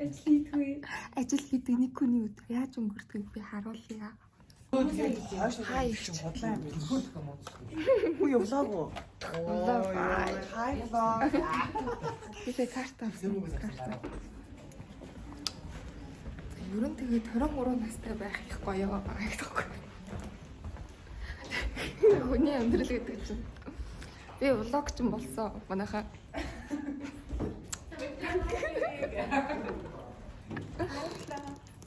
Ажил хийдгүй. Ажил хийдэг нэг хүний өдөр яаж өнгөрдгийг би харуулъя. Хай их худлаа юм байна. Үгүй vlog уу? Vlog. Хай vlog. Би сая карт авсан. Карт. Ер нь тэгээд 23 настай байх их гоё гэдэг байхгүй. Хүний амьдрал гэдэг чинь. Би влог ч юм болсон манайхаа.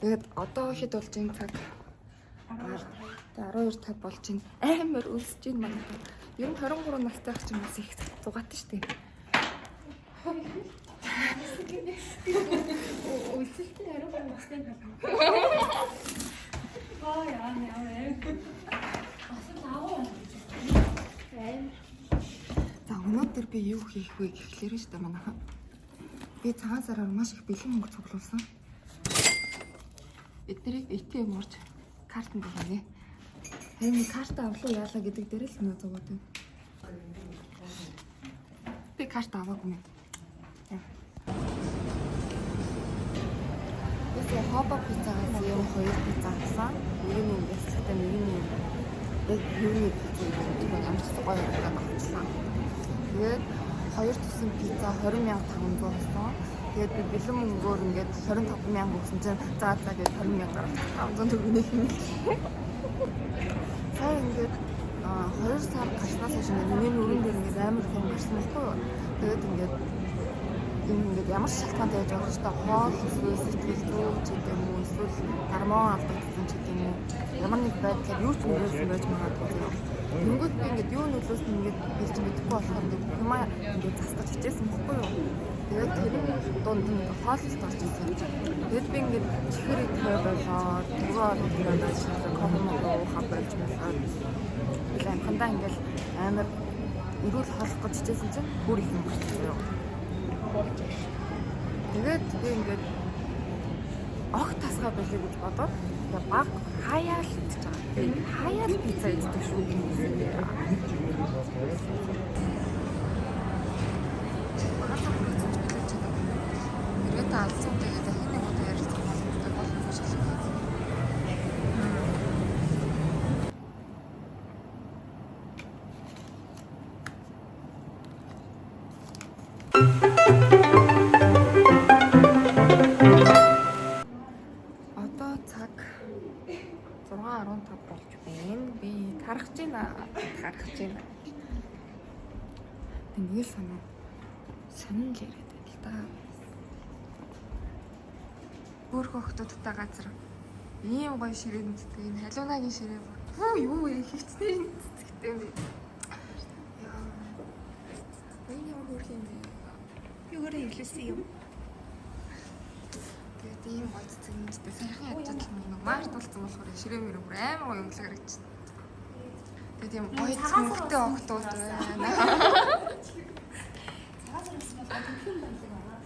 Тэгээд одоо хэд болж байна цаг? 12:50 болж байна. Амар өлсөж байна манайхаа. Ер нь 23 настай байх чинь бас их зугаатай шүү дээ. Өлсөлтийн 23 настай халаа. Аа яа яа. Бас л агуу байна гэж. Амар. За өнөөдөр би юу хийх вэ гэхлээр шүү дээ манайхан. Би цагаан сараар маш их бэлэн мөнгө цуглуулсан. Бид нарыг ATM орж картанд өгнө. Харин нэг карт авлаа яалаа гэдэг дээр л нөө зугаад байна. Би карт аваагүй юм. Би сая хоба пиццагаас юм хоёр пицца авсан. Нэг нь юм бяцлагтай, нэг нь юм яг юуны пицца гэдэг нь ямар ч гэсэн гоё харагдаад авчихсан. Тэгээд хоёр тусан пицца 20,500 болсон. Тэгээд би бэлэн мөнгөөр ингээд 25,000 өгсөн чинь за за гэж 20,000-аар 500 төгрөгийг хэмнэлээ. Сая ингээд 2 сар гарснаас хойш ингээд миний нүрэн дээр ингээд амар их юм гарсан байхгүй юу? Тэгээд ингээд энэ ингээд ямар ч шалтгаантай байж болох ч та хоол эсвэл сэтгэл зүй ч гэдэг юм уу эсвэл гормон алдагдсан ч гэдэг юм уу ямар нэг байдлаар юу ч нөлөөлсөн байж магадгүй зэрэг. Тэнгүүд би ингээд юу нөлөөлсөн ингээд хэлж мэдэхгүй болохоор ингээд бүх юмаа ингээд засгаж хичээсэн бохгүй юу. Тэгээд тэр дунд нь ингээд хооллолт орж ирсэн. Тэгээд би ингээд чихэр идэхэ болоод түргэн орох байж кофе мого уухаа болж болоод тэгэл амхандаа ингээд амар эрүүл хооллох гэж хичээсэн чинь бүр их юм гарсан юу. Тэгээд би ингээд огт тасгаа болъё гэж бодоод тэгээ баг хаяал идэж байгаа. Би хаяал пицца иддэг шүү хүмүүс. Багасаа хүрээцэж билээ ч гэдэг. Хэрвээ та алдсан тэгээд хэн нэг удаа ярилцах боломжтой болох юм шиг байна. Одоо цаг 6:15 болж байна. Би тарах гэж байна. Тарах гэж байна. Нэг л санаа. Сонин л яриад байна л да. Өөрхөн охтуудтай газар ийм гоё ширээ нүдтэй энэ халуунагийн ширээ бүр. Хүү юу вэ? Хөвцний цэцэгтэй юм бэ. Яа. Энэ ямар хөөрхөн юм бэ? Би өөрөө хэвлүүлсэн юм. Тэгээд ийм гоё цэцэг нэмжтэй саяхан ядж чадал нэг март болсон болохоор ширээ мөрөө бүр амар гоё өнгөлөг харагдчихна. Тэгээд ийм гоё цэцэгтэй охтууд байна. Цагаан сар гэсэн бол тэнхим баялаг байгаа.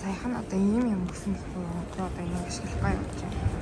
Саяхан одоо ийм юм өгсөн байхгүй юу? Одоо ийм ашиглахгүй явж байна.